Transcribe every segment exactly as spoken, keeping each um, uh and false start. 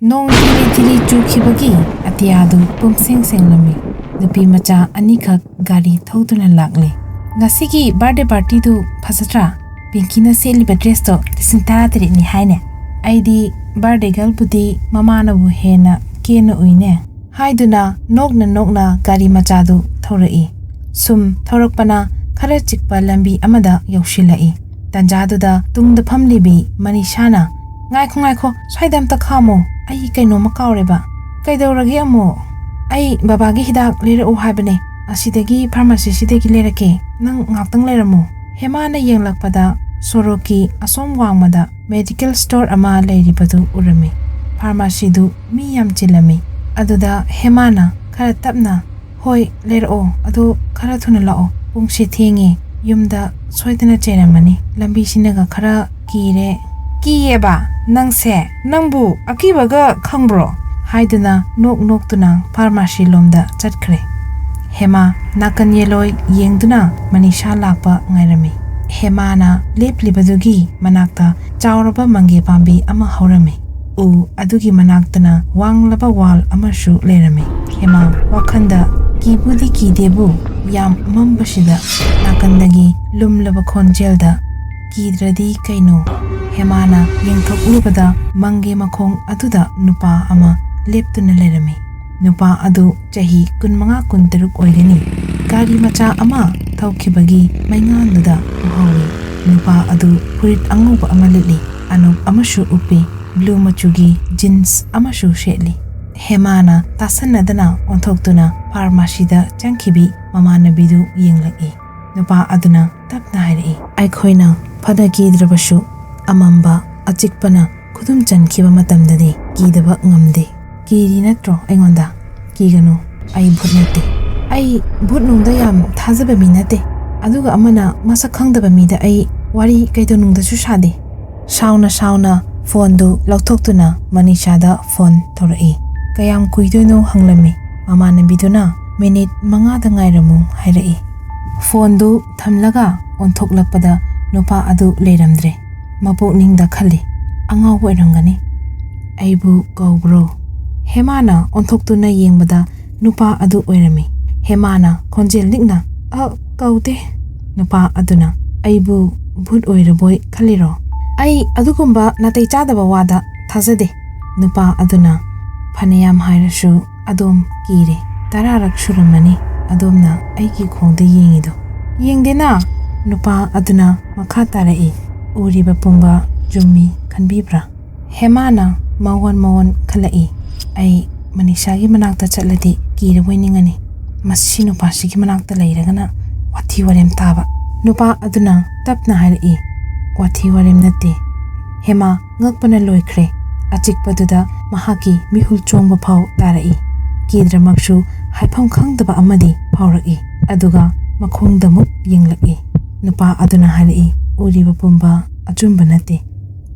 ꯅꯣꯡ ꯊꯤꯂꯤ ꯊꯤꯂꯤ ꯆꯨꯈꯤꯕꯒꯤ ꯑꯇꯤꯌꯥꯗꯨ ꯄꯨꯝꯁꯦꯡ ꯁꯦꯡꯂꯝꯃꯤ꯫ ꯅꯨꯄꯤ ꯃꯆꯥ ꯑꯅꯤꯈꯛ ꯒꯥꯔꯤ ꯊꯧꯗꯨꯅ ꯂꯥꯛꯂꯤ꯫ "ꯉꯁꯤꯒꯤ ꯕꯥꯔꯗꯦ ꯄꯥꯔꯇꯤꯗꯨ ꯐꯖꯗ꯭ꯔꯥ? ꯄꯤꯡꯀꯤꯅ ꯁꯦꯠꯂꯤꯕ ꯗ꯭ꯔꯦꯁꯇꯣ ꯂꯤꯁꯤꯡ ꯇꯔꯥꯇꯔꯦꯠꯅꯤ ꯍꯥꯏꯅꯦ꯫ ꯑꯩꯗꯤ ꯕꯥꯔꯗꯦ ꯒꯔꯜꯕꯨꯗꯤ ꯃꯃꯥꯅꯕꯨ ꯍꯦꯟꯅ ꯀꯦꯅ ꯎꯏꯅꯦ," ꯍꯥꯏꯗꯨꯅ ꯅꯣꯛꯅ ꯅꯣꯛꯅ ꯒꯥꯔꯤ ꯃꯆꯥꯗꯨ ꯊꯧꯔꯛꯏ꯫ ꯁꯨꯝ ꯊꯧꯔꯛꯄꯅ ꯈꯔ ꯆꯤꯛꯄ ꯂꯝꯕꯤ ꯑꯃꯗ ꯌꯧꯁꯤꯜꯂꯛꯏ꯫ ꯇꯟꯖꯥꯗꯨꯗ ꯇꯨꯡꯗ ꯐꯝꯂꯤꯕꯤ ꯃꯅꯤꯁꯥꯅ, "ꯉꯥꯏꯈꯣ, ꯉꯥꯏꯈꯣ, ꯁ꯭ꯋꯥꯏꯗ ꯑꯝꯇ ꯈꯥꯝꯃꯣ, ꯑꯩ ꯀꯩꯅꯣꯝꯃ ꯀꯥꯎꯔꯦꯕ꯫" "ꯀꯩꯗꯧꯔꯒꯦ ꯑꯃꯨꯛ?" "ꯑꯩ ꯕꯕꯥꯒꯤ ꯍꯤꯗꯥꯛ ꯂꯩꯔꯛꯎ ꯍꯥꯏꯕꯅꯦ, ꯑꯁꯤꯗꯒꯤ ꯐꯥꯔꯃꯥꯁꯤꯁꯤꯗꯒꯤ ꯂꯩꯔꯛꯀꯦ, ꯅꯪ ꯉꯥꯛꯇꯪ ꯂꯩꯔꯝꯃꯣ꯫" ꯍꯦꯃꯥꯅ ꯌꯦꯡꯂꯛꯄꯗ ꯁꯣꯔꯣꯛꯀꯤ ꯑꯁꯣꯝ ꯋꯥꯡꯃꯗ ꯃꯦꯗꯤꯀꯦꯜ ꯁ꯭ꯇꯣꯔ ꯑꯃ ꯂꯩꯔꯤꯕꯗꯨ ꯎꯔꯝꯃꯤ꯫ ꯐꯥꯔꯃꯥꯁꯤꯗꯨ ꯃꯤ ꯌꯥꯝ ꯆꯤꯜꯂꯝꯃꯤ꯫ ꯑꯗꯨꯗ ꯍꯦꯃꯥꯅ ꯈꯔ ꯇꯞꯅ, "ꯍꯣꯏ, ꯂꯩꯔꯛꯑꯣ, ꯑꯗꯣ ꯈꯔ ꯊꯨꯅ ꯂꯥꯛꯑꯣ, ꯄꯨꯡꯁꯦ ꯊꯦꯡꯉꯦ, ꯌꯨꯝꯗ ꯁꯣꯏꯗꯅ ꯆꯦꯔꯝꯃꯅꯤ, ꯂꯝꯕꯤꯁꯤꯅꯒ ꯈꯔ ꯀꯤꯔꯦ꯫" "ꯀꯤꯌꯦꯕ ꯅꯪꯁꯦ? ꯅꯪꯕꯨ ꯑꯀꯤꯕꯒ ꯈꯪꯕ꯭ꯔꯣ?" ꯍꯥꯏꯗꯨꯅ ꯅꯣꯛ ꯅꯣꯛꯇꯨꯅ ꯐꯥꯔꯃꯥꯁꯤ ꯂꯣꯝꯗ ꯆꯠꯈ꯭ꯔꯦ꯫ ꯍꯦꯃꯥ ꯅꯥꯀꯟ ꯌꯦꯂꯣꯏ ꯌꯦꯡꯗꯨꯅ ꯃꯅꯤꯁꯥ ꯂꯥꯛꯄ ꯉꯥꯏꯔꯝꯃꯤ꯫ ꯍꯦꯃꯥꯅ ꯂꯦꯞꯂꯤꯕꯗꯨꯒꯤ ꯃꯅꯥꯛꯇ ꯆꯥꯎꯔꯕ ꯃꯪꯒꯦ ꯄꯥꯝꯕꯤ ꯑꯃ ꯍꯧꯔꯝꯃꯤ꯫ ꯎ ꯑꯗꯨꯒꯤ ꯃꯅꯥꯛꯇꯅ ꯋꯥꯡꯂꯕ ꯋꯥꯜ ꯑꯃꯁꯨ ꯂꯩꯔꯝꯃꯤ꯫ ꯍꯦꯃꯥ ꯋꯥꯈꯜꯗ ꯀꯤꯕꯨꯗꯤ ꯀꯤꯗꯦꯕꯨ, ꯌꯥꯝ ꯃꯝꯕꯁꯤꯗ ꯅꯥꯀꯟꯗꯒꯤ ꯂꯨꯝꯂꯕ ꯈꯣꯟꯖꯦꯜꯗ, "ꯀꯤꯗ꯭ꯔꯗꯤ ꯀꯩꯅꯣ?" ꯍꯦꯃꯥꯅ ꯌꯦꯡꯊꯣꯛꯂꯨꯕꯗ ꯃꯪꯒꯦ ꯃꯈꯣꯡ ꯑꯗꯨꯗ ꯅꯨꯄꯥ ꯑꯃ ꯂꯦꯞꯇꯨꯅ ꯂꯩꯔꯝꯃꯤ꯫ ꯅꯨꯄꯥ ꯑꯗꯨ ꯆꯍꯤ ꯀꯨꯟꯃꯉꯥ ꯀꯨꯟꯇꯔꯨꯛ ꯑꯣꯏꯒꯅꯤ꯫ ꯒꯥꯔꯤ ꯃꯆꯥ ꯑꯃ ꯊꯧꯈꯤꯕꯒꯤ ꯃꯩꯉꯥꯜꯗꯨꯗ ꯎꯍꯧꯏ꯫ ꯅꯨꯄꯥ ꯑꯗꯨ ꯐꯨꯔꯤꯠ ꯑꯉꯧꯕ ꯑꯃ ꯂꯤꯠꯂꯤ, ꯑꯅꯣꯛ ꯑꯃꯁꯨ ꯎꯞꯄꯤ, ꯕ꯭ꯂꯨ ꯃꯆꯨꯒꯤ ꯖꯤꯟꯁ ꯑꯃꯁꯨ ꯁꯦꯠꯂꯤ꯫ ꯍꯦꯃꯥꯅ ꯇꯥꯁꯟꯅꯗꯅ ꯑꯣꯟꯊꯣꯛꯇꯨꯅ ꯐꯥꯔꯃꯥꯁꯤꯗ ꯆꯪꯈꯤꯕꯤ ꯃꯃꯥꯟꯅꯕꯤꯗꯨ ꯌꯦꯡꯂꯛꯏ꯫ ꯅꯨꯄꯥ ꯑꯗꯨꯅ ꯇꯞꯅ ꯍꯥꯏꯔꯛꯏ, "ꯑꯩꯈꯣꯏꯅ ꯐꯅ ꯀꯤꯗ꯭ꯔꯕꯁꯨ, ꯑꯃꯝꯕ ꯑꯆꯤꯛꯄꯅ ꯈꯨꯗꯨꯝ ꯆꯟꯈꯤꯕ ꯃꯇꯝꯗꯗꯤ ꯀꯤꯗꯕ ꯉꯝꯗꯦ꯫ ꯀꯤꯔꯤ ꯅꯠꯇ꯭ꯔꯣ ꯑꯩꯉꯣꯟꯗ? ꯀꯤꯒꯅꯨ, ꯑꯩ ꯚꯨꯠ ꯅꯠꯇꯦ꯫ ꯑꯩ ꯚꯨꯠ ꯅꯨꯡꯗ ꯌꯥꯝ ꯊꯥꯖꯕ ꯃꯤ ꯅꯠꯇꯦ꯫ ꯑꯗꯨꯒ ꯑꯃꯅ ꯃꯁꯛ ꯈꯪꯗꯕ ꯃꯤꯗ ꯑꯩ ꯋꯥꯔꯤ ꯀꯩꯗꯧꯅꯨꯡꯗꯁꯨ ꯁꯥꯗꯦ꯫" ꯁꯥꯎꯅ ꯁꯥꯎꯅ ꯐꯣꯟꯗꯨ ꯂꯧꯊꯣꯛꯇꯨꯅ ꯃꯅꯤꯁꯥꯗ ꯐꯣꯟ ꯇꯧꯔꯛꯏ꯫ "ꯀꯌꯥꯝ ꯀꯨꯏꯗꯣꯏꯅꯣ?" ꯍꯪꯂꯝꯃꯤ꯫ ꯃꯃꯥꯟꯅꯕꯤꯗꯨꯅ ꯃꯤꯅꯤꯠ ꯃꯉꯥꯗ ꯉꯥꯏꯔꯝꯃꯨ ꯍꯥꯏꯔꯛꯏ꯫ ꯐꯣꯟꯗꯨ ꯊꯝꯂꯒ ꯑꯣꯟꯊꯣꯛꯂꯛꯄꯗ ꯅꯨꯄꯥ ꯑꯗꯨ ꯂꯩꯔꯝꯗ꯭ꯔꯦ꯫ ꯃꯄꯨꯛꯅꯤꯡꯗ ꯈꯜꯂꯤ, "ꯑꯉꯥꯎꯕ ꯑꯣꯏꯔꯝꯒꯅꯤ꯫ "ꯑꯩꯕꯨ ꯀꯧꯕ꯭ꯔꯣ?" ꯍꯦꯃꯥꯅ ꯑꯣꯟꯊꯣꯛꯇꯨꯅ ꯌꯦꯡꯕꯗ ꯅꯨꯄꯥ ꯑꯗꯨ ꯑꯣꯏꯔꯝꯃꯤ꯫ ꯍꯦꯃꯥꯅ ꯈꯣꯟꯖꯦꯜ ꯂꯤꯛꯅ, "ꯑ, ꯀꯧꯗꯦ"꯫ ꯅꯨꯄꯥ ꯑꯗꯨꯅ, "ꯑꯩꯕꯨ ꯚꯨꯠ ꯑꯣꯏꯔꯕꯣꯏ ꯈꯜꯂꯤꯔꯣ?" "ꯑꯩ ꯑꯗꯨꯒꯨꯝꯕ ꯅꯥꯇꯩ ꯆꯥꯗꯕ ꯋꯥꯗ ꯊꯥꯖꯗꯦ"꯫ ꯅꯨꯄꯥ ꯑꯗꯨꯅ, "ꯐꯅꯌꯥꯝ ꯍꯥꯏꯔꯁꯨ ꯑꯗꯣꯝ ꯀꯤꯔꯦ꯫ ꯇꯔꯥꯔꯛ ꯁꯨꯔꯝꯃꯅꯤ ꯑꯗꯣꯝꯅ ꯑꯩꯒꯤ ꯈꯣꯡꯗ ꯌꯦꯡꯉꯤꯗꯣ"꯫ "ꯌꯦꯡꯗꯦꯅ"꯫ ꯅꯨꯄꯥ ꯑꯗꯨꯅ ꯃꯈꯥ ꯇꯥꯔꯛꯏ, "ꯎꯔꯤꯕ ꯄꯨꯝꯕ ꯆꯨꯝꯃꯤ ꯈꯟꯕꯤꯕ꯭ꯔꯥ?" ꯍꯦꯃꯥꯅ ꯃꯑꯣꯟ ꯃꯑꯣꯟ ꯈꯜꯂꯛꯏ꯫ "ꯑꯩ ꯃꯅꯤꯁꯥꯒꯤ ꯃꯅꯥꯛꯇ ꯆꯠꯂꯗꯤ ꯀꯤꯔꯕꯣꯏ ꯅꯤꯡꯉꯅꯤ꯫ ꯃꯁꯤ ꯅꯨꯄꯥꯁꯤꯒꯤ ꯃꯅꯥꯛꯇ ꯂꯩꯔꯒꯅ ꯋꯥꯊꯤ ꯋꯥꯔꯦꯝ ꯇꯥꯕ"꯫ ꯅꯨꯄꯥ ꯑꯗꯨꯅ ꯇꯞꯅ ꯍꯥꯏꯔꯛꯏ, "ꯋꯥꯊꯤ ꯋꯥꯔꯦꯝ ꯅꯠꯇꯦ"꯫ ꯍꯦꯃꯥ ꯉꯛꯄꯅ ꯂꯣꯏꯈ꯭ꯔꯦ꯫ ꯑꯆꯤꯛꯄꯗꯨꯗ ꯃꯍꯥꯛꯀꯤ ꯃꯤꯍꯨꯜ ꯆꯣꯡꯕ ꯐꯥꯎ ꯇꯥꯔꯛꯏ꯫ ꯀꯤꯗ꯭ꯔꯃꯛꯁꯨ ꯍꯥꯏꯐꯝ ꯈꯪꯗꯕ ꯑꯃꯗꯤ ꯐꯥꯎꯔꯛꯏ꯫ ꯑꯗꯨꯒ ꯃꯈꯣꯡꯗ ꯑꯃꯨꯛ ꯌꯦꯡꯂꯛꯏ꯫ ꯅꯨꯄꯥ ꯑꯗꯨꯅ ꯍꯥꯏꯔꯛꯏ, "ꯎꯔꯤꯕ ꯄꯨꯝꯕ ꯑꯆꯨꯝꯕ ꯅꯠꯇꯦ꯫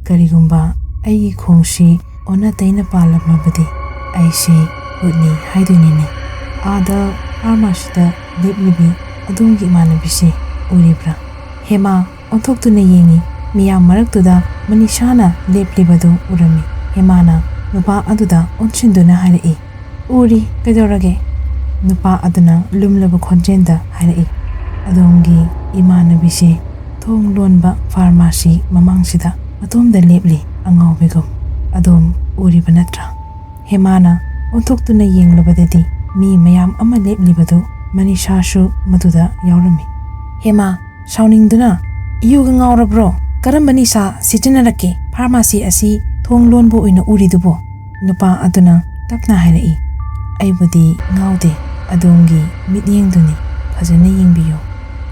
ꯀꯔꯤꯒꯨꯝꯕ ꯑꯩꯒꯤ ꯈꯣꯡꯁꯤ ꯑꯣꯟꯅ ꯇꯩꯅ ꯄꯥꯜꯂꯝꯂꯕꯗꯤ ꯑꯩꯁꯤ ꯚꯨꯠꯅꯤ ꯍꯥꯏꯗꯣꯏꯅꯤꯅꯦ꯫ ꯑꯥꯗ ꯐꯥꯔꯃꯥꯁꯤꯗ ꯂꯦꯞꯂꯤꯕꯤ ꯑꯗꯣꯝꯒꯤ ꯏꯃꯥꯟꯅꯕꯤꯁꯤ ꯎꯔꯤꯕ꯭ꯔꯥ?" ꯍꯦꯃꯥ ꯑꯣꯟꯊꯣꯛꯇꯨꯅ ꯌꯦꯡꯉꯤ꯫ ꯃꯤꯌꯥꯝ ꯃꯔꯛꯇꯨꯗ ꯃꯅꯤꯁꯥꯅ ꯂꯦꯞꯂꯤꯕꯗꯨ ꯎꯔꯝꯃꯤ꯫ ꯍꯦꯃꯥꯅ ꯅꯨꯄꯥ ꯑꯗꯨꯗ ꯑꯣꯟꯁꯤꯟꯗꯨꯅ ꯍꯥꯏꯔꯛꯏ, "ꯎꯔꯤ, ꯀꯩꯗꯧꯔꯒꯦ?" ꯅꯨꯄꯥ ꯑꯗꯨꯅ ꯂꯨꯝꯂꯕ ꯈꯣꯟꯖꯦꯜꯗ ꯍꯥꯏꯔꯛꯏ, "ꯑꯗꯣꯝꯒꯤ ꯏꯃꯥꯟꯅꯕꯤꯁꯦ ꯊꯣꯡ ꯂꯣꯟꯕ ꯐꯥꯔꯃꯥꯁꯤ ꯃꯃꯥꯡꯁꯤꯗ ꯃꯇꯣꯝꯗ ꯂꯦꯞꯂꯤ, ꯑꯉꯥꯎꯕꯤꯒꯨꯝ꯫ ꯑꯗꯣꯝ ꯎꯔꯤꯕ ꯅꯠꯇ꯭ꯔꯥ?" ꯍꯦꯃꯥꯅ ꯑꯣꯟꯊꯣꯛꯇꯨꯅ ꯌꯦꯡꯂꯕꯗꯗꯤ ꯃꯤ ꯃꯌꯥꯝ ꯑꯃ ꯂꯦꯞꯂꯤꯕꯗꯨ ꯃꯅꯤꯁꯥꯁꯨ ꯃꯗꯨꯗ ꯌꯥꯎꯔꯝꯃꯤ꯫ ꯍꯦꯃꯥ ꯁꯥꯎꯅꯤꯡꯗꯨꯅ, "ꯏꯌꯨꯒ ꯉꯥꯎꯔꯕ꯭ꯔꯣ? ꯀꯔꯝꯕ ꯅꯤꯁꯥ ꯁꯤꯖꯤꯟꯅꯔꯛꯀꯦ? ꯐꯥꯔꯃꯥꯁꯤ ꯑꯁꯤ ꯊꯣꯡ ꯂꯣꯟꯕ ꯑꯣꯏꯅ ꯎꯔꯤꯗꯨꯕꯣ?" ꯅꯨꯄꯥ ꯑꯗꯨꯅ ꯇꯞꯅ ꯍꯥꯏꯔꯛꯏ, "ꯑꯩꯕꯨꯗꯤ ꯉꯥꯎꯗꯦ, ꯑꯗꯣꯝꯒꯤ ꯃꯤꯠꯌꯦꯡꯗꯨꯅꯤ꯫ ꯐꯖꯅ ꯌꯦꯡꯕꯤꯌꯨ"꯫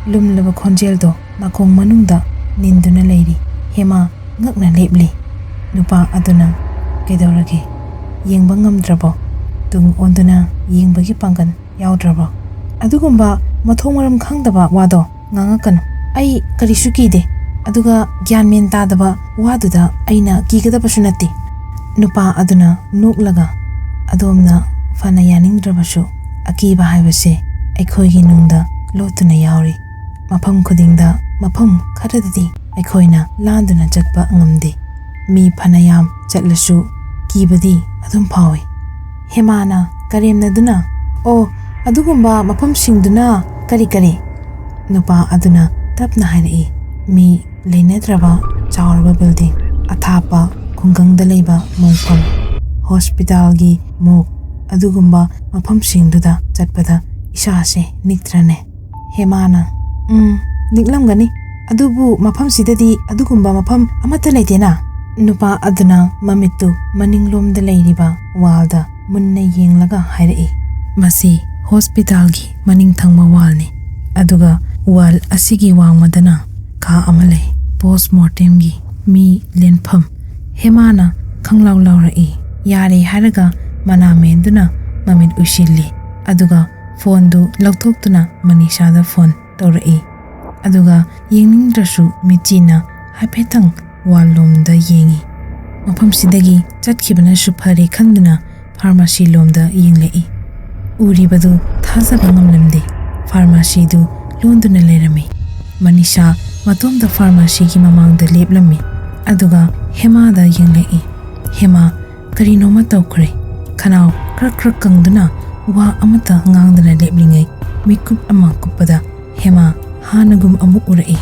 ꯂꯨꯝꯂꯕ ꯈꯣꯟꯖꯦꯜꯗꯣ ꯅꯥꯀꯣꯡ ꯃꯅꯨꯡꯗ ꯅꯤꯟꯗꯨꯅ ꯂꯩꯔꯤ꯫ ꯍꯦꯃꯥ ꯉꯛꯅ ꯂꯦꯞꯂꯤ꯫ ꯅꯨꯄꯥ ꯑꯗꯨꯅ, "ꯀꯩꯗꯧꯔꯒꯦ? ꯌꯦꯡꯕ ꯉꯝꯗ꯭ꯔꯕꯣ? ꯇꯨꯡ ꯑꯣꯟꯗꯨꯅ ꯌꯦꯡꯕꯒꯤ ꯄꯥꯡꯒꯜ ꯌꯥꯎꯗ꯭ꯔꯕꯣ? ꯑꯗꯨꯒꯨꯝꯕ ꯃꯊꯣꯡ ꯃꯔꯝ ꯈꯪꯗꯕ ꯋꯥꯗꯣ ꯉꯥꯡꯉꯛꯀꯅꯨ꯫ ꯑꯩ ꯀꯔꯤꯁꯨ ꯀꯤꯗꯦ꯫ ꯑꯗꯨꯒ ꯒ꯭ꯌꯥꯟ ꯃꯦꯟ ꯇꯥꯗꯕ ꯋꯥꯗꯨꯗ ꯑꯩꯅ ꯀꯤꯒꯗꯕꯁꯨ ꯅꯠꯇꯦ"꯫ ꯅꯨꯄꯥ ꯑꯗꯨꯅ ꯅꯣꯛꯂꯒ, "ꯑꯗꯣꯝꯅ ꯐꯅ ꯌꯥꯅꯤꯡꯗ꯭ꯔꯕꯁꯨ ꯑꯀꯤꯕ ꯍꯥꯏꯕꯁꯦ ꯑꯩꯈꯣꯏꯒꯤ ꯅꯨꯡꯗ ꯂꯣꯠꯇꯨꯅ ꯌꯥꯎꯔꯤ꯫ ꯃꯐꯝ ꯈꯨꯗꯤꯡꯗ ꯃꯐꯝ ꯈꯔꯗꯗꯤ ꯑꯩꯈꯣꯏꯅ ꯂꯥꯟꯗꯨꯅ ꯆꯠꯄ ꯉꯝꯗꯦ꯫ ꯃꯤ ꯐꯅꯌꯥꯝ ꯆꯠꯂꯁꯨ ꯀꯤꯕꯗꯤ ꯑꯗꯨꯝ ꯐꯥꯎꯏ꯫ ꯍꯦꯃꯥꯅ ꯀꯔꯦꯝꯅꯗꯨꯅ, "ꯑꯣ, ꯑꯗꯨꯒꯨꯝꯕ ꯃꯐꯝꯁꯤꯡꯗꯨꯅ ꯀꯔꯤ ꯀꯔꯤ?" ꯅꯨꯄꯥ ꯑꯗꯨꯅ ꯇꯞꯅ ꯍꯥꯏꯔꯛꯏ, "ꯃꯤ ꯂꯩꯅꯗ꯭ꯔꯕ ꯆꯥꯎꯔꯕ ꯕꯤꯜꯗꯤꯡ, ꯑꯊꯥꯞꯄ ꯈꯨꯡꯒꯪꯗ ꯂꯩꯕ ꯃꯣꯡꯐꯝ, ꯍꯣꯁꯄꯤꯇꯥꯜꯒꯤ ꯃꯣꯛ, ꯑꯗꯨꯒꯨꯝꯕ ꯃꯐꯝꯁꯤꯡꯗꯨꯗ ꯆꯠꯄꯗ ꯏꯁꯥꯁꯦ ꯅꯤꯛꯇ꯭ꯔꯅꯦ?" ꯍꯦꯃꯥꯅ, "ꯎꯝ, ꯅꯤꯛꯂꯝꯒꯅꯤ꯫ ꯑꯗꯨꯕꯨ ꯃꯐꯝꯁꯤꯗꯗꯤ ꯑꯗꯨꯒꯨꯝꯕ ꯃꯐꯝ ꯑꯃꯠꯇ ꯂꯩꯇꯦꯅ?" ꯅꯨꯄꯥ ꯑꯗꯨꯅ ꯃꯃꯤꯠꯇꯨ ꯃꯅꯤꯡꯂꯣꯝꯗ ꯂꯩꯔꯤꯕ ꯋꯥꯜꯗ ꯃꯨꯟꯅ ꯌꯦꯡꯂꯒ ꯍꯥꯏꯔꯛꯏ, "ꯃꯁꯤ ꯍꯣꯁꯄꯤꯇꯥꯜꯒꯤ ꯃꯅꯤꯡ ꯊꯪꯕ ꯋꯥꯜꯅꯤ꯫ ꯑꯗꯨꯒ ꯋꯥꯜ ꯑꯁꯤꯒꯤ ꯋꯥꯡꯃꯗꯅ ꯀꯥ ꯑꯃ ꯂꯩ, ꯄꯣꯁꯃꯣꯔꯇꯦꯝꯒꯤ ꯃꯤ ꯂꯦꯟꯐꯝ꯫" ꯍꯦꯃꯥꯅ ꯈꯪꯂꯥꯎ ꯂꯥꯎꯔꯛꯏ꯫ ꯌꯥꯔꯦ ꯍꯥꯏꯔꯒ ꯃꯅꯥ ꯃꯦꯟꯗꯨꯅ ꯃꯃꯤꯠ ꯎꯏꯁꯤꯜꯂꯤ꯫ ꯑꯗꯨꯒ ꯐꯣꯟꯗꯨ ꯂꯧꯊꯣꯛꯇꯨꯅ ꯃꯅꯤꯁꯥꯗ ꯐꯣꯟ ꯇꯧꯔꯛꯏ꯫ ꯑꯗꯨꯒ ꯌꯦꯡꯅꯤꯡꯗ꯭ꯔꯁꯨ ꯃꯤꯠꯆꯤꯅ ꯍꯥꯏꯐꯦꯠꯇꯪ ꯋꯥꯜꯂꯣꯝꯗ ꯌꯦꯡꯏ꯫ ꯃꯐꯝꯁꯤꯗꯒꯤ ꯆꯠꯈꯤꯕꯅꯁꯨ ꯐꯔꯦ ꯈꯟꯗꯨꯅ ꯐꯥꯔꯃꯥꯁꯤ ꯂꯣꯝꯗ ꯌꯦꯡꯂꯛꯏ꯫ ꯎꯔꯤꯕꯗꯨ ꯊꯥꯖꯕ ꯉꯝꯂꯝꯗꯦ꯫ ꯐꯥꯔꯃꯥꯁꯤꯗꯨ ꯂꯣꯟꯗꯨꯅ ꯂꯩꯔꯝꯃꯤ꯫ ꯃꯅꯤꯁꯥ ꯃꯇꯣꯝꯇ ꯐꯥꯔꯃꯥꯁꯤꯒꯤ ꯃꯃꯥꯡꯗ ꯂꯦꯞꯂꯝꯃꯤ꯫ ꯑꯗꯨꯒ ꯍꯦꯃꯥꯗ ꯌꯦꯡꯂꯛꯏ꯫ ꯍꯦꯃꯥ ꯀꯔꯤꯅꯣꯃ ꯇꯧꯈ꯭ꯔꯦ꯫ ꯈꯅꯥꯎ ꯈ꯭ꯔꯛ ꯈ꯭ꯔꯛ ꯀꯪꯗꯨꯅ ꯋꯥ ꯑꯃꯠꯇ ꯉꯥꯡꯗꯅ ꯂꯦꯞꯂꯤꯉꯩ ꯃꯤꯀꯨꯞ ꯑꯃ ꯀꯨꯞꯄꯗ ꯍꯦꯃꯥ ꯍꯥꯟꯅꯒꯨꯝ ꯑꯃꯨꯛ ꯎꯔꯛꯏ꯫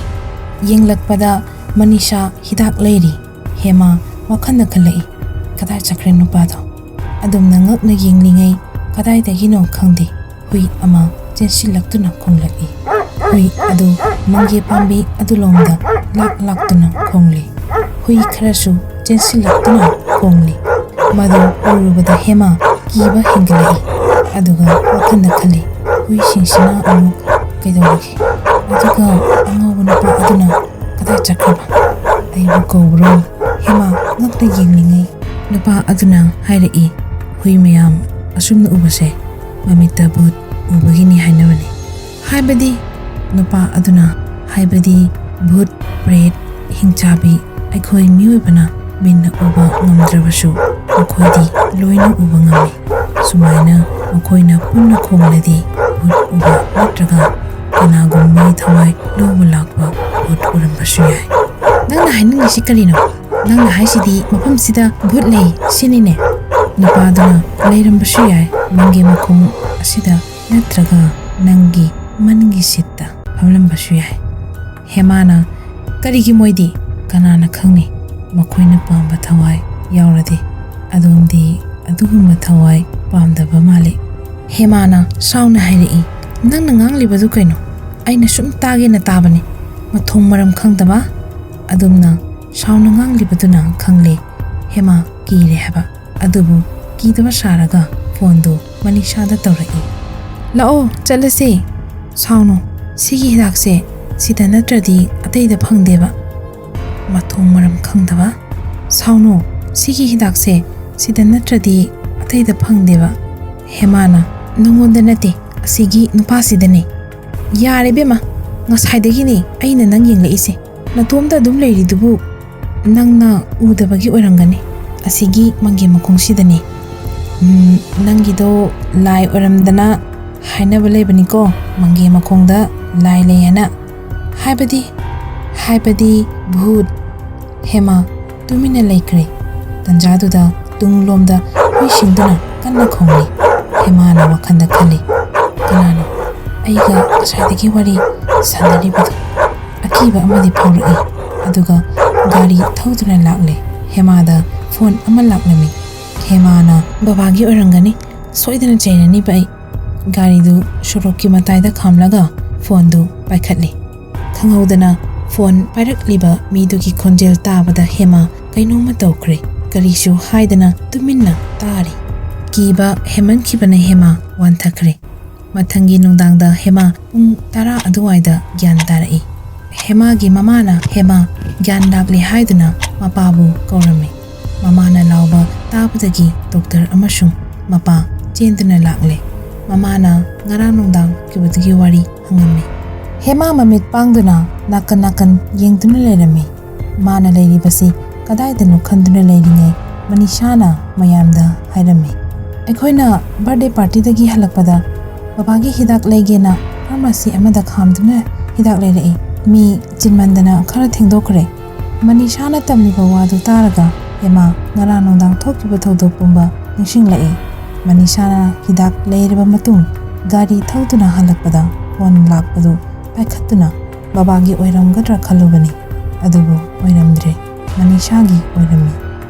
ꯌꯦꯡꯂꯛꯄꯗ ꯃꯅꯤꯁꯥ ꯍꯤꯗꯥꯛ ꯂꯩꯔꯤ꯫ ꯍꯦꯃꯥ ꯋꯥꯈꯜꯗ ꯈꯜꯂꯛꯏ, "ꯀꯗꯥꯏ ꯆꯠꯈ꯭ꯔꯦ ꯅꯨꯄꯥꯗꯣ?" ꯑꯗꯨꯝꯅ ꯉꯛꯅ ꯌꯦꯡꯂꯤꯉꯩ ꯀꯗꯥꯏꯗꯒꯤꯅꯣ ꯈꯪꯗꯦ ꯍꯨꯏ ꯑꯃ ꯆꯦꯟꯁꯤꯜꯂꯛꯇꯨꯅ ꯈꯣꯡꯂꯛꯏ꯫ ꯍꯨꯏ ꯑꯗꯨ ꯃꯪꯒꯦ ꯄꯥꯝꯕꯤ ꯑꯗꯨꯂꯣꯝꯗ ꯂꯥꯛ ꯂꯥꯛꯇꯨꯅ ꯈꯣꯡꯂꯤ꯫ ꯍꯨꯏ ꯈꯔꯁꯨ ꯆꯦꯟꯁꯤꯜꯂꯛꯇꯨꯅ ꯈꯣꯡꯂꯤ꯫ ꯃꯗꯨ ꯎꯔꯨꯕꯗ ꯍꯦꯃꯥ ꯀꯤꯕ ꯍꯦꯟꯒꯠꯂꯛꯏ꯫ ꯑꯗꯨꯒ ꯋꯥꯈꯜꯗ ꯈꯜꯂꯤ, "ꯍꯨꯏꯁꯤꯡꯁꯤꯅ ꯑꯃꯨꯛ ꯀꯩꯗꯧꯔꯒꯦ? ꯑꯗꯨꯒ ꯑꯉꯧꯕ ꯅꯨꯄꯥ ꯑꯗꯨꯅ ꯀꯗꯥꯏ ꯆꯠꯈ꯭ꯔꯕ? ꯑꯩꯕꯨ ꯀꯧꯕ꯭ꯔꯣ?" ꯍꯦꯃꯥ ꯉꯛꯅ ꯌꯦꯡꯂꯤꯉꯩ ꯅꯨꯄꯥ ꯑꯗꯨꯅ ꯍꯥꯏꯔꯛꯏ, "ꯍꯨꯏ ꯃꯌꯥꯝ ꯑꯁꯨꯝꯅ ꯎꯕꯁꯦ ꯃꯃꯤꯠꯇ ꯚꯨꯠ ꯎꯕꯒꯤꯅꯤ ꯍꯥꯏꯅꯕꯅꯤ꯫" ꯍꯥꯏꯕꯗꯤ, ꯅꯨꯄꯥ ꯑꯗꯨꯅ ꯍꯥꯏꯕꯗꯤ, ꯚꯨꯠ, ꯄ꯭ꯔꯦꯠ, ꯍꯤꯡꯆꯥꯕꯤ, ꯑꯩꯈꯣꯏ ꯃꯤꯑꯣꯏꯕꯅ ꯃꯤꯠꯅ ꯎꯕ ꯉꯝꯗ꯭ꯔꯕꯁꯨ ꯃꯈꯣꯏꯗꯤ ꯂꯣꯏꯅ ꯎꯕ ꯉꯝꯃꯤ꯫ ꯁꯨꯃꯥꯏꯅ ꯃꯈꯣꯏꯅ ꯄꯨꯟꯅ ꯈꯣꯡꯂꯗꯤ ꯚꯨꯠ ꯎꯕ ꯅꯠꯇ꯭ꯔꯒ ꯀꯅꯥꯒꯨꯝꯕꯒꯤ ꯊꯋꯥꯏ ꯂꯧꯕ ꯂꯥꯛꯄ ꯚꯨꯠ ꯎꯔꯝꯕꯁꯨ ꯌꯥꯏ꯫ ꯅꯪꯅ ꯍꯥꯏꯅꯤꯡꯉꯤꯁꯤ ꯀꯔꯤꯅꯣ? ꯅꯪꯅ ꯍꯥꯏꯁꯤꯗꯤ ꯃꯐꯝꯁꯤꯗ ꯚꯨꯠ ꯂꯩ ꯁꯤꯅꯤꯅꯦ꯫ ꯅꯨꯄꯥꯗꯨꯅ, ꯂꯩꯔꯝꯕꯁꯨ ꯌꯥꯏ, ꯃꯪꯒꯦ ꯃꯈꯣꯡ ꯑꯁꯤꯗ ꯅꯠꯇ꯭ꯔꯒ ꯅꯪꯒꯤ ꯃꯅꯤꯡꯒꯤ ꯁꯤꯠꯇ ꯐꯝꯂꯝꯕꯁꯨ ꯌꯥꯏ꯫ ꯍꯦꯃꯥꯅ, ꯀꯔꯤꯒꯤ ꯃꯣꯏꯗꯤ? ꯀꯅꯥꯅ ꯈꯪꯅꯤ? ꯃꯈꯣꯏꯅ ꯄꯥꯝꯕ ꯊꯋꯥꯏ ꯌꯥꯎꯔꯗꯤ꯫ ꯑꯗꯣꯝꯗꯤ ꯑꯗꯨꯒꯨꯝꯕ ꯊꯋꯥꯏ ꯄꯥꯝꯗꯕ ꯃꯥꯜꯂꯤ꯫ ꯍꯦꯃꯥꯅ ꯁꯥꯎꯅ ꯍꯥꯏꯔꯛꯏ, ꯅꯪꯅ ꯉꯥꯡꯂꯤꯕꯗꯨ ꯀꯩꯅꯣ? ꯑꯩꯅ ꯁꯨꯝ ꯇꯥꯒꯦꯅ ꯇꯥꯕꯅꯤ꯫ ꯃꯊꯣꯡ ꯃꯔꯝ ꯈꯪꯗꯕ꯫ ꯑꯗꯨꯝꯅ ꯁꯥꯎꯅ ꯉꯥꯡꯂꯤꯕꯗꯨꯅ ꯈꯪꯂꯦ ꯍꯦꯃꯥ ꯀꯤꯔꯦ ꯍꯥꯏꯕ꯫ ꯑꯗꯨꯕꯨ ꯀꯤꯗꯕ ꯁꯥꯔꯒ ꯐꯣꯟꯗꯨ ꯃꯅꯤꯁꯥꯗ ꯇꯧꯔꯛꯏ꯫ ꯂꯥꯛꯑꯣ, ꯆꯠꯂꯁꯦ꯫ ꯁꯥꯎꯅꯣ, ꯁꯤꯒꯤ ꯍꯤꯗꯥꯛꯁꯦ ꯁꯤꯗ ꯅꯠꯇ꯭ꯔꯗꯤ ꯑꯇꯩꯗ ꯐꯪꯗꯦꯕ꯫ ꯃꯊꯣꯡ ꯃꯔꯝ ꯈꯪꯗꯕ꯫ ꯁꯥꯎꯅꯣ, ꯁꯤꯒꯤ ꯍꯤꯗꯥꯛꯁꯦ ꯁꯤꯗ ꯅꯠꯇ꯭ꯔꯗꯤ ꯑꯇꯩꯗ ꯐꯪꯗꯦꯕ꯫ ꯍꯦꯃꯥꯅ, ꯅꯉꯣꯟꯗ ꯅꯠꯇꯦ, ꯑꯁꯤꯒꯤ ꯅꯨꯄꯥꯁꯤꯗꯅꯦ꯫ ꯌꯥꯔꯦ ꯏꯕꯦꯝꯃ, ꯉꯁꯥꯏꯗꯒꯤꯅꯦ ꯑꯩꯅ ꯅꯪ ꯌꯦꯡꯂꯛꯏꯁꯦ꯫ ꯅꯇꯣꯝꯇ ꯑꯗꯨꯝ ꯂꯩꯔꯤꯗꯨꯕꯨ ꯅꯪꯅ ꯎꯗꯕꯒꯤ ꯑꯣꯏꯔꯝꯒꯅꯤ꯫ ꯑꯁꯤꯒꯤ ꯃꯪꯒꯦ ꯃꯈꯣꯡꯁꯤꯗꯅꯦ꯫ ꯎꯝ, ꯅꯪꯒꯤꯗꯣ ꯂꯥꯏ ꯑꯣꯏꯔꯝꯗꯅ ꯍꯥꯏꯅꯕ ꯂꯩꯕꯅꯤꯀꯣ, ꯃꯪꯒꯦ ꯃꯈꯣꯡꯗ ꯂꯥꯏ ꯂꯩ ꯍꯥꯏꯅ꯫ ꯍꯥꯏꯕꯗꯤ, ꯍꯥꯏꯕꯗꯤ ꯚꯨꯠ꯫ ꯍꯦꯃꯥ ꯇꯨꯃꯤꯟꯅ ꯂꯩꯈ꯭ꯔꯦ꯫ ꯇꯟꯖꯥꯗꯨꯗ ꯇꯨꯡꯂꯣꯝꯗ ꯍꯨꯏ ꯁꯤꯡꯗꯨꯅ ꯀꯟꯅ ꯈꯣꯡꯂꯤ꯫ ꯍꯦꯃꯥꯅ ꯋꯥꯈꯜꯗ ꯈꯜꯂꯤ, ꯀꯅꯥꯅꯣ ꯑꯩꯒ ꯉꯁꯥꯏꯗꯒꯤ ꯋꯥꯔꯤ ꯁꯥꯟꯅꯔꯤꯕꯗꯣ? ꯑꯀꯤꯕ ꯑꯃꯗꯤ ꯐꯥꯎꯔꯛꯏ꯫ ꯑꯗꯨꯒ ꯒꯥꯔꯤ ꯊꯧꯗꯨꯅ ꯂꯥꯛꯂꯦ꯫ ꯍꯦꯃꯥꯗ ꯐꯣꯟ ꯑꯃ ꯂꯥꯛꯂꯝꯃꯤ꯫ ꯍꯦꯃꯥꯅ, ꯕꯕꯥꯒꯤ ꯑꯣꯏꯔꯝꯒꯅꯤ, ꯁꯣꯏꯗꯅ ꯆꯩꯔꯅꯤꯕ ꯑꯩ꯫ ꯒꯥꯔꯤꯗꯨ ꯁꯣꯔꯣꯛꯀꯤ ꯃꯇꯥꯏꯗ ꯈꯥꯝꯂꯒ ꯐꯣꯟꯗꯨ ꯄꯥꯏꯈꯠꯂꯤ꯫ ꯈꯪꯍꯧꯗꯅ ꯐꯣꯟ ꯄꯥꯏꯔꯛꯂꯤꯕ ꯃꯤꯗꯨꯒꯤ ꯈꯣꯟꯖꯦꯜ ꯇꯥꯕꯗ ꯍꯦꯃꯥ ꯀꯩꯅꯣꯝꯃ ꯇꯧꯈ꯭ꯔꯦ꯫ ꯀꯔꯤꯁꯨ ꯍꯥꯏꯗꯅ ꯇꯨꯃꯤꯟꯅ ꯇꯥꯔꯤ꯫ ꯀꯤꯕ ꯍꯦꯟꯃꯟꯈꯤꯕꯅ ꯍꯦꯃꯥ ꯋꯥꯟꯊꯈ꯭ꯔꯦ꯫ ꯃꯊꯪꯒꯤ ꯅꯨꯡꯗꯥꯡꯗ ꯍꯦꯃꯥ ꯄꯨꯡ ꯇꯔꯥ ꯑꯗꯨꯋꯥꯏꯗ ꯒ꯭ꯌꯥꯟ ꯇꯥꯔꯛꯏ꯫ ꯍꯦꯃꯥꯒꯤ ꯃꯃꯥꯅ ꯍꯦꯃꯥ ꯒ꯭ꯌꯥꯟ ꯂꯥꯛꯂꯦ ꯍꯥꯏꯗꯨꯅ ꯃꯄꯥꯕꯨ ꯀꯧꯔꯝꯃꯤ꯫ ꯃꯃꯥꯅ ꯂꯥꯎꯕ ꯇꯥꯕꯗꯒꯤ ꯗꯣꯛꯇꯔ ꯑꯃꯁꯨꯡ ꯃꯄꯥ ꯆꯦꯟꯗꯨꯅ ꯂꯥꯛꯂꯦ꯫ ꯃꯃꯥꯅ ꯉꯔꯥꯡ ꯅꯨꯡꯗꯥꯡ ꯊꯣꯛꯈꯤꯕꯗꯨꯒꯤ ꯋꯥꯔꯤ ꯍꯪꯉꯝꯃꯤ꯫ ꯍꯦꯃꯥ ꯃꯃꯤꯠ ꯄꯥꯡꯗꯨꯅ ꯅꯥꯀꯟ ꯅꯥꯀꯟ ꯌꯦꯡꯗꯨꯅ ꯂꯩꯔꯝꯃꯤ꯫ ꯃꯥꯅ ꯂꯩꯔꯤꯕꯁꯤ ꯀꯗꯥꯏꯗꯅꯣ ꯈꯟꯗꯨꯅ ꯂꯩꯔꯤꯉꯩ ꯃꯅꯤꯁꯥꯅ ꯃꯌꯥꯝꯗ ꯍꯥꯏꯔꯝꯃꯤ, ꯑꯩꯈꯣꯏꯅ ꯕꯥꯔꯗꯦ ꯄꯥꯔꯇꯤꯗꯒꯤ ꯍꯜꯂꯛꯄꯗ ꯕꯕꯥꯒꯤ ꯍꯤꯗꯥꯛ ꯂꯩꯒꯦꯅ ꯐꯥꯔꯃꯥꯁꯤ ꯑꯃꯗ ꯈꯥꯝꯗꯨꯅ ꯍꯤꯗꯥꯛ ꯂꯩꯔꯛꯏ꯫ ꯃꯤ ꯆꯤꯟꯃꯟꯗꯅ ꯈꯔ ꯊꯦꯡꯗꯣꯛꯈ꯭ꯔꯦ꯫ ꯃꯅꯤꯁꯥꯅ ꯇꯝꯂꯤꯕ ꯋꯥꯗꯨ ꯇꯥꯔꯒ ꯍꯦꯃꯥ ꯉꯔꯥꯡ ꯅꯨꯡꯗꯥꯡ ꯊꯣꯛꯈꯤꯕ ꯊꯧꯗꯣꯛ ꯄꯨꯝꯕ ꯅꯤꯡꯁꯤꯡꯂꯛꯏ꯫ ꯃꯅꯤꯁꯥꯅ ꯍꯤꯗꯥꯛ ꯂꯩꯔꯕ ꯃꯇꯨꯡ ꯒꯥꯔꯤ ꯊꯧꯗꯨꯅ ꯍꯜꯂꯛꯄꯗ ꯐꯣꯟ ꯂꯥꯛꯄꯗꯨ ꯄꯥꯏꯈꯠꯇꯨꯅ ꯕꯕꯥꯒꯤ ꯑꯣꯏꯔꯝꯒꯗ꯭ꯔꯥ ꯈꯜꯂꯨꯕꯅꯤ, ꯑꯗꯨꯕꯨ ꯑꯣꯏꯔꯝꯗ꯭ꯔꯦ, ꯃꯅꯤꯁꯥꯒꯤ ꯑꯣꯏꯔꯝꯃꯤ꯫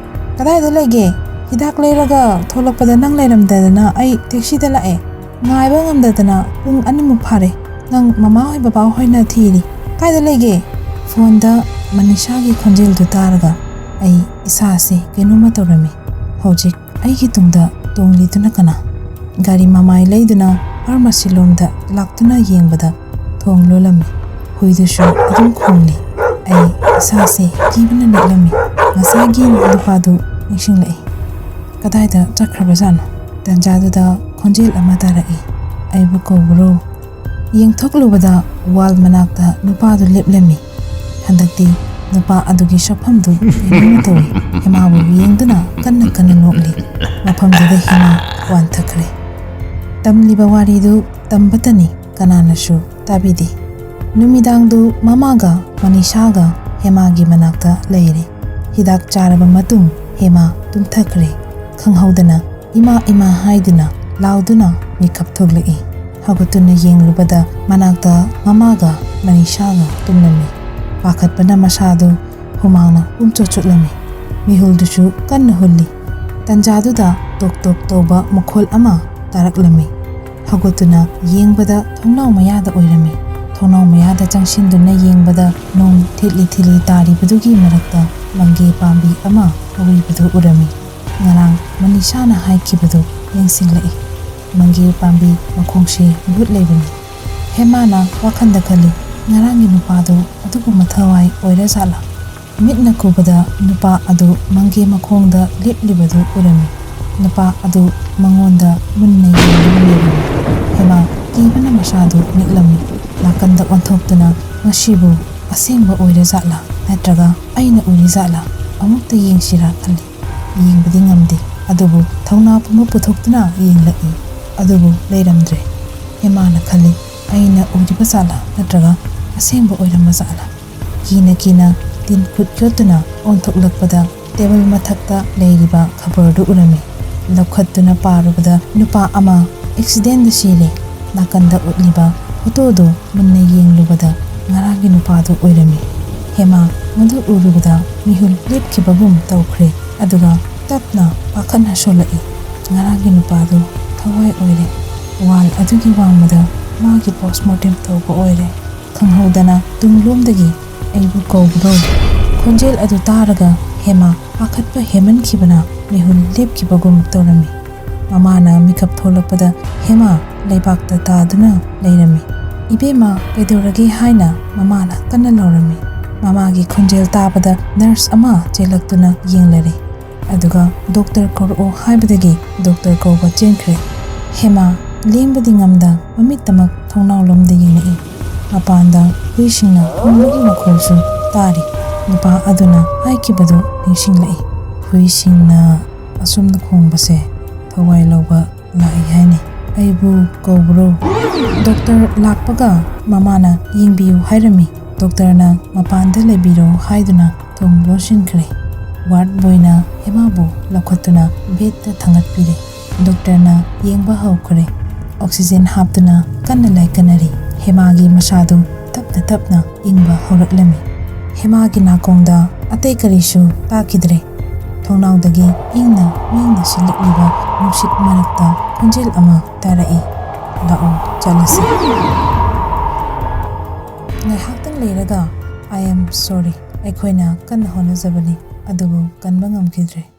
"ꯀꯗꯥꯏꯗ ꯂꯩꯒꯦ? ꯍꯤꯗꯥꯛ ꯂꯩꯔꯒ ꯊꯣꯛꯂꯛꯄꯗ ꯅꯪ ꯂꯩꯔꯝꯗꯗꯅ ꯑꯩ ꯇꯦꯛꯁꯤꯗ ꯂꯥꯛꯑꯦ꯫ ꯉꯥꯏꯕ ꯉꯝꯗꯗꯅ ꯄꯨꯡ ꯑꯅꯤꯃꯨꯛ ꯐꯥꯔꯦ꯫ ꯅꯪ ꯃꯃꯥ ꯍꯣꯏ ꯕꯕꯥ ꯍꯣꯏꯅ ꯊꯤꯔꯤ꯫ ꯀꯥꯏꯗ ꯂꯩꯒꯦ?" ꯐꯣꯟꯗ ꯃꯅꯤꯁꯥꯒꯤ ꯈꯣꯟꯖꯦꯜꯗꯨ ꯇꯥꯔꯒ ꯑꯩ ꯏꯁꯥꯁꯦ ꯀꯩꯅꯣꯝꯃ ꯇꯧꯔꯝꯃꯤ꯫ ꯍꯧꯖꯤꯛ ꯑꯩꯒꯤ ꯇꯨꯡꯗ ꯇꯣꯡꯂꯤꯗꯨꯅ ꯀꯅꯥ? ꯒꯥꯔꯤ ꯃꯃꯥꯏ ꯂꯩꯗꯨꯅ ꯐꯥꯔꯃꯥꯁꯤ ꯂꯣꯝꯗ ꯂꯥꯛꯇꯨꯅ ꯌꯦꯡꯕꯗ ꯊꯣꯡ ꯂꯣꯜꯂꯝꯃꯤ꯫ ꯍꯨꯏꯗꯨꯁꯨ ꯑꯗꯨꯝ ꯈꯣꯡꯂꯤ꯫ ꯑꯩ ꯏꯁꯥꯁꯦ ꯀꯤꯕꯅ ꯅꯤꯛꯂꯝꯃꯤ꯫ ꯉꯁꯥꯏꯒꯤ ꯅꯨꯄꯥꯗꯨ ꯅꯤꯡꯁꯤꯡꯂꯛꯏ꯫ ꯀꯗꯥꯏꯗ ꯆꯠꯈ꯭ꯔꯕꯖꯥꯠꯅꯣ? ꯇꯟꯖꯥꯗꯨꯗ ꯈꯣꯟꯖꯦꯜ ꯑꯃ ꯇꯥꯔꯛꯏ꯫ "ꯑꯩꯕꯨ ꯀꯧꯕ꯭ꯔꯣ?" ꯌꯦꯡꯊꯣꯛꯂꯨꯕꯗ ꯋꯥꯜ ꯃꯅꯥꯛꯇ ꯅꯨꯄꯥꯗꯨ ꯂꯦꯞꯂꯝꯃꯤ꯫ ꯍꯟꯗꯛꯇꯤ ꯅꯨꯄꯥ ꯑꯗꯨꯒꯤ ꯁꯛꯐꯝꯗꯨ ꯀꯩꯅꯣꯝꯃ ꯇꯧꯏ꯫ ꯍꯦꯃꯥꯕꯨ ꯌꯦꯡꯗꯨꯅ ꯀꯟꯅ ꯀꯟꯅ ꯅꯣꯛꯂꯤ꯫ ꯃꯐꯝꯗꯨꯗ ꯍꯦꯃꯥ ꯋꯥꯟꯊꯈ꯭ꯔꯦ꯫ ꯇꯝꯂꯤꯕ ꯋꯥꯔꯤꯗꯨ ꯇꯝꯕꯇꯅꯤ, ꯀꯅꯥꯅꯁꯨ ꯇꯥꯕꯤꯗꯦ꯫ ꯅꯨꯃꯤꯗꯥꯡꯗꯨ ꯃꯃꯥꯒ ꯃꯅꯤꯁꯥꯒ ꯍꯦꯃꯥꯒꯤ ꯃꯅꯥꯛꯇ ꯂꯩꯔꯦ꯫ ꯍꯤꯗꯥꯛ ꯆꯥꯔꯕ ꯃꯇꯨꯡ ꯍꯦꯃꯥ ꯇꯨꯝꯊꯈ꯭ꯔꯦ꯫ ꯈꯪꯍꯧꯗꯅ "ꯏꯃꯥ, ꯏꯃꯥ" ꯍꯥꯏꯗꯨꯅ ꯂꯥꯎꯗꯨꯅ ꯃꯤꯀꯞ ꯊꯣꯛꯂꯛꯏ꯫ ꯍꯧꯒꯠꯇꯨꯅ ꯌꯦꯡꯂꯨꯕꯗ ꯃꯅꯥꯛꯇ ꯃꯃꯥꯒ ꯃꯅꯤꯁꯥꯒ ꯇꯨꯝꯂꯝꯃꯤ꯫ ꯄꯥꯈꯠꯄꯅ ꯃꯁꯥꯗꯨ ꯍꯨꯃꯥꯡꯅ ꯄꯨꯝꯆꯣꯠ ꯆꯣꯠꯂꯝꯃꯤ꯫ ꯃꯤꯍꯨꯜꯗꯨꯁꯨ ꯀꯟꯅ ꯍꯨꯜꯂꯤ꯫ ꯇꯟꯖꯥꯗꯨꯗ ꯇꯣꯛ ꯇꯣꯛ ꯇꯧꯕ ꯃꯈꯣꯜ ꯑꯃ ꯇꯥꯔꯛꯂꯝꯃꯤ꯫ ꯍꯧꯒꯠꯇꯨꯅ ꯌꯦꯡꯕꯗ ꯊꯣꯡꯅꯥꯎ ꯃꯌꯥꯗ ꯑꯣꯏꯔꯝꯃꯤ꯫ ꯊꯣꯡꯅꯥꯎ ꯃꯌꯥꯗ ꯆꯪꯁꯤꯟꯗꯨꯅ ꯌꯦꯡꯕꯗ ꯅꯣꯡ ꯊꯤꯠꯂꯤ ꯊꯤꯠꯂꯤ ꯇꯥꯔꯤꯕꯗꯨꯒꯤ ꯃꯔꯛꯇ ꯃꯪꯒꯦ ꯄꯥꯝꯕꯤ ꯑꯃ ꯍꯧꯔꯤꯕꯗꯨ ꯎꯔꯝꯃꯤ꯫ ꯉꯔꯥꯡ ꯃꯅꯤꯁꯥꯅ ꯍꯥꯏꯈꯤꯕꯗꯨ ꯅꯤꯡꯁꯤꯡꯂꯛꯏ꯫ ꯃꯪꯒꯦ ꯄꯥꯝꯕꯤ ꯃꯈꯣꯡꯁꯤ ꯚꯨꯠ ꯂꯩꯕꯅꯤ꯫ ꯍꯦꯃꯥꯅ ꯋꯥꯈꯜꯗ ꯈꯜꯂꯤ, "ꯉꯔꯥꯡꯒꯤ ꯅꯨꯄꯥꯗꯨ ꯑꯗꯨꯒꯨꯝꯕ ꯊꯋꯥꯏ ꯑꯣꯏꯔꯖꯥꯠꯂꯥ?" ꯃꯤꯠꯅ ꯈꯨꯕꯗ ꯅꯨꯄꯥ ꯑꯗꯨ ꯃꯪꯒꯦ ꯃꯈꯣꯡꯗ ꯂꯦꯞꯂꯤꯕꯗꯨ ꯎꯔꯝꯃꯤ꯫ ꯅꯨꯄꯥ ꯑꯗꯨ ꯃꯉꯣꯟꯗ ꯃꯨꯟꯅ ꯌꯦꯡꯗꯨꯅ ꯂꯩꯔꯝꯃꯤ꯫ ꯍꯦꯃꯥ ꯀꯤꯕꯅ ꯃꯁꯥꯗꯨ ꯅꯤꯛꯂꯝꯃꯤ꯫ ꯅꯥꯀꯟꯗ ꯑꯣꯟꯊꯣꯛꯇꯨꯅ, "ꯃꯁꯤꯕꯨ ꯑꯁꯦꯡꯕ ꯑꯣꯏꯔꯖꯥꯠꯂꯥ, ꯅꯠꯇ꯭ꯔꯒ ꯑꯩꯅ ꯎꯔꯤꯖꯥꯠꯂꯥ? ꯑꯃꯨꯛꯇ ꯌꯦꯡꯁꯤꯔꯥ?" ꯈꯜꯂꯤ꯫ ꯌꯦꯡꯕꯗꯤ ꯉꯝꯗꯦ, ꯑꯗꯨꯕꯨ ꯊꯧꯅꯥ ꯄꯨꯝꯕ ꯄꯨꯊꯣꯛꯇꯨꯅ ꯌꯦꯡꯂꯛꯏ, ꯑꯗꯨꯕꯨ ꯂꯩꯔꯝꯗ꯭ꯔꯦ꯫ ꯍꯦꯃꯥꯅ ꯈꯜꯂꯤ, "ꯑꯩꯅ ꯎꯔꯤꯕ ꯖꯥꯠꯂꯥ, ꯅꯠꯇ꯭ꯔꯒ ꯑꯁꯦꯡꯕ ꯑꯣꯏꯔꯝꯕ ꯖꯥꯠꯂꯥ?" ꯀꯤꯅ ꯀꯤꯅ ꯇꯤꯟ ꯈꯨꯠ ꯌꯣꯠꯇꯨꯅ ꯑꯣꯟꯊꯣꯛꯂꯛꯄꯗ ꯇꯦꯕꯜ ꯃꯊꯛꯇ ꯂꯩꯔꯤꯕ ꯈꯕꯔꯗꯨ ꯎꯔꯝꯃꯤ꯫ ꯂꯧꯈꯠꯇꯨꯅ ꯄꯥꯔꯨꯕꯗ ꯅꯨꯄꯥ ꯑꯃ ꯑꯦꯛꯁꯤꯗꯦꯟꯗ ꯁꯤꯔꯦ꯫ ꯅꯥꯀꯟꯗ ꯎꯠꯂꯤꯕ ꯐꯣꯇꯣꯗꯨ ꯃꯨꯟꯅ ꯌꯦꯡꯂꯨꯕꯗ ꯉꯔꯥꯡꯒꯤ ꯅꯨꯄꯥꯗꯨ ꯑꯣꯏꯔꯝꯃꯤ꯫ ꯍꯦꯃꯥ ꯃꯗꯨ ꯎꯔꯨꯕꯗ ꯃꯤꯍꯨꯜ ꯂꯦꯞꯈꯤꯕꯒꯨꯝ ꯇꯧꯈ꯭ꯔꯦ, ꯑꯗꯨꯒ ꯇꯞꯅ ꯄꯥꯈꯠꯅ ꯁꯣꯜꯂꯛꯏ꯫ ꯉꯔꯥꯡꯒꯤ ꯅꯨꯄꯥꯗꯨ ꯊꯋꯥꯏ ꯑꯣꯏꯔꯦ꯫ ꯋꯥꯜ ꯑꯗꯨꯒꯤ ꯋꯥꯡꯃꯗ ꯃꯥꯒꯤ ꯄꯣꯁꯃꯣꯔꯇꯦꯝ ꯇꯧꯕ ꯑꯣꯏꯔꯦ꯫ ꯈꯪꯍꯧꯗꯅ ꯇꯨꯡꯂꯣꯝꯗꯒꯤ "ꯑꯩꯕꯨ ꯀꯧꯕ꯭ꯔꯣ?" ꯈꯣꯟꯖꯦꯜ ꯑꯗꯨ ꯇꯥꯔꯒ ꯍꯦꯃꯥ ꯄꯥꯈꯠꯄ ꯍꯦꯟꯃꯟꯈꯤꯕꯅ ꯃꯤꯍꯨꯟ ꯂꯦꯞꯈꯤꯕꯒꯨꯝ ꯇꯧꯔꯝꯃꯤ꯫ ꯃꯃꯥꯅ ꯃꯤꯀꯞ ꯊꯣꯛꯂꯛꯄꯗ ꯍꯦꯃꯥ ꯂꯩꯕꯥꯛꯇ ꯇꯥꯗꯨꯅ ꯂꯩꯔꯝꯃꯤ꯫ "ꯏꯕꯦꯝꯃ, ꯀꯩꯗꯧꯔꯒꯦ?" ꯍꯥꯏꯅ ꯃꯃꯥꯅ ꯀꯟꯅ ꯂꯥꯎꯔꯝꯃꯤ꯫ ꯃꯃꯥꯒꯤ ꯈꯣꯟꯖꯦꯜ ꯇꯥꯕꯗ ꯅꯔꯁ ꯑꯃ ꯆꯦꯜꯂꯛꯇꯨꯅ ꯌꯦꯡꯂꯔꯦ꯫ ꯑꯗꯨꯒ "ꯗꯣꯛꯇꯔ ꯀꯧꯔꯛꯑꯣ" ꯍꯥꯏꯕꯗꯒꯤ ꯗꯣꯛꯇꯔ ꯀꯧꯕ ꯆꯦꯟꯈ꯭ꯔꯦ꯫ ꯍꯦꯃꯥ ꯂꯦꯡꯕꯗꯤ ꯉꯝꯗ ꯃꯃꯤꯠꯇꯃꯛ ꯊꯣꯡꯅꯥꯎꯂꯣꯝꯗ ꯌꯦꯡꯂꯛꯏ꯫ ꯃꯄꯥꯟꯗ ꯍꯨꯏꯁꯤꯡꯅ ꯈꯣꯡꯕꯒꯤ ꯃꯈꯣꯜꯁꯨ ꯇꯥꯔꯤ꯫ ꯅꯨꯄꯥ ꯑꯗꯨꯅ ꯍꯥꯏꯈꯤꯕꯗꯨ ꯅꯤꯡꯁꯤꯡꯂꯛꯏ꯫ "ꯍꯨꯏꯁꯤꯡꯅ ꯑꯁꯨꯝꯅ ꯈꯣꯡꯕꯁꯦ ꯊꯋꯥꯏ ꯂꯧꯕ ꯂꯥꯛꯏ ꯍꯥꯏꯅꯤ꯫ ꯑꯩꯕꯨ ꯀꯧꯕ꯭ꯔꯣ?" ꯗꯣꯛꯇꯔ ꯂꯥꯛꯄꯒ ꯃꯃꯥꯅ "ꯌꯦꯡꯕꯤꯌꯨ" ꯍꯥꯏꯔꯝꯃꯤ꯫ ꯗꯣꯛꯇꯔꯅ "ꯃꯄꯥꯟꯗ ꯂꯩꯕꯤꯔꯣ" ꯍꯥꯏꯗꯨꯅ ꯊꯣꯡ ꯂꯣꯟꯁꯤꯟꯈ꯭ꯔꯦ꯫ ꯋꯥꯔꯗ ꯕꯣꯏꯅ ꯍꯦꯃꯥꯕꯨ ꯂꯧꯈꯠꯇꯨꯅ ꯕꯦꯗꯇ ꯊꯥꯡꯒꯠꯄꯤꯔꯦ꯫ ꯗꯣꯛꯇꯔꯅ ꯌꯦꯡꯕ ꯍꯧꯈ꯭ꯔꯦ꯫ ꯑꯣꯛꯁꯤꯖꯦꯟ ꯍꯥꯞꯇꯨꯅ ꯀꯟꯅ ꯂꯥꯏꯀꯠꯅꯔꯤ꯫ ꯍꯦꯃꯥꯒꯤ ꯃꯁꯥꯗꯨ ꯇꯞꯅ ꯇꯞꯅ ꯏꯪꯕ ꯍꯧꯔꯛꯂꯝꯃꯤ꯫ ꯍꯦꯃꯥꯒꯤ ꯅꯥꯀꯣꯡꯗ ꯑꯇꯩ ꯀꯔꯤꯁꯨ ꯇꯥꯈꯤꯗ꯭ꯔꯦ꯫ ꯊꯣꯡꯅꯥꯎꯗꯒꯤ ꯏꯪꯅ ꯃꯤꯡꯅ ꯁꯤꯜꯂꯛꯂꯤꯕ ꯅꯨꯡꯁꯤꯠ ꯃꯔꯛꯇ ꯈꯣꯟꯖꯦꯜ ꯑꯃ ꯇꯥꯔꯛꯏ, "ꯂꯥꯛꯑꯣ, ꯆꯠꯂꯁꯤ꯫" ꯉꯥꯏꯍꯥꯛꯇꯪ ꯂꯩꯔꯒ, "I am sorry, ꯑꯩꯈꯣꯏꯅ ꯀꯟꯅ ꯍꯣꯠꯅꯖꯕꯅꯤ, ꯑꯗꯨꯕꯨ ꯀꯟꯕ ꯉꯝꯈꯤꯗ꯭ꯔꯦ꯫